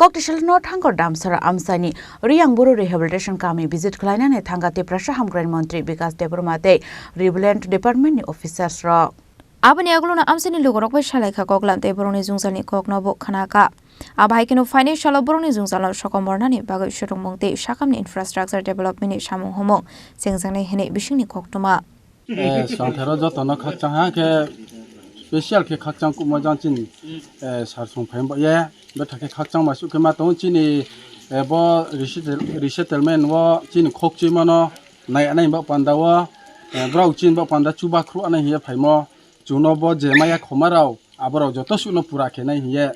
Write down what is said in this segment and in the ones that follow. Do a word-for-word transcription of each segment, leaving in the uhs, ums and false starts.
Koktesilno thangkor Damsara amchaini Riyang Buru Rehabilitation Kami visit khlainani thangkha Tiprasa Hamkraini Montri Bikas Debbarma tei Relevant Department ni officers rok. Aboni agulno amchaini lugurok bai salaikha koklam tei borokni jwngjalni kokno bo khnakha. Abo hai kheno phainai salo borokni jwngjalno sokomornani bagwi swrwngmung tei sakamni infrastructure development ni samung humung chengjaknai hinwi bisingni koktwma. Eh, songthero jotono khakchang ha khe special khe khakchang kubma jang chini, eh, sar song phaim ba ye betha khe khakchang ma sukhe ma tongo chini, eh, bo resettle-, resettlement o chini khokchwi mano nai anai ba panda o, eh, brao chini ba panda chuba khru anai hiya phaimo chungno bo je maya khoma rao aborok joto suno pura khe nai hiye,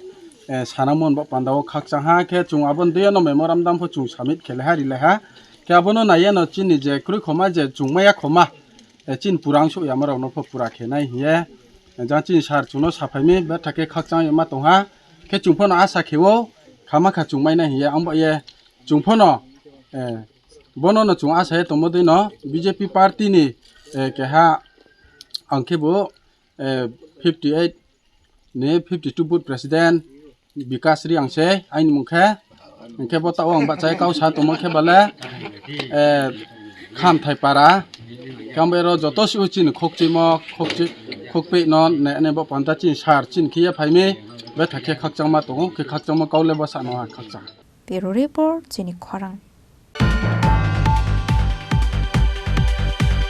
eh, sanamon ba panda o khakchang ha khe chung abon duyano memorandum pho chung submit khe le ha ri le ha khe abono nai yano chini je kroi khoma je chung maya khoma eh, chini pura wngsuh ya, morokno pho pura khe nai hiye. Eh, jang chini sar chungno saphaimi, betha khe khakchang ya ma tongha. Khe chung phano asa khe-o, khama kha chung mai nai hiye. Ang ba ye chung phano, eh, bono no chung asa ye tongmo dei no B J P party ni, eh, keha ang khe bo, eh, fifty eight ni fifty two booth president Bikas Riyang se aini mung khe. Hingkhe bo tao ang bachai kau sa tongmo khe bale, eh, Khamthai para. Khe ang bai ro joto si chini khokchimo, khokchi-, khokpei no ne, ne bo panda chini sar chini khiye phaimi. Betha khe khakchangma tongo, khe khakchangma kau le bo sa no ha khakchang. Bureau Report, chini khorang.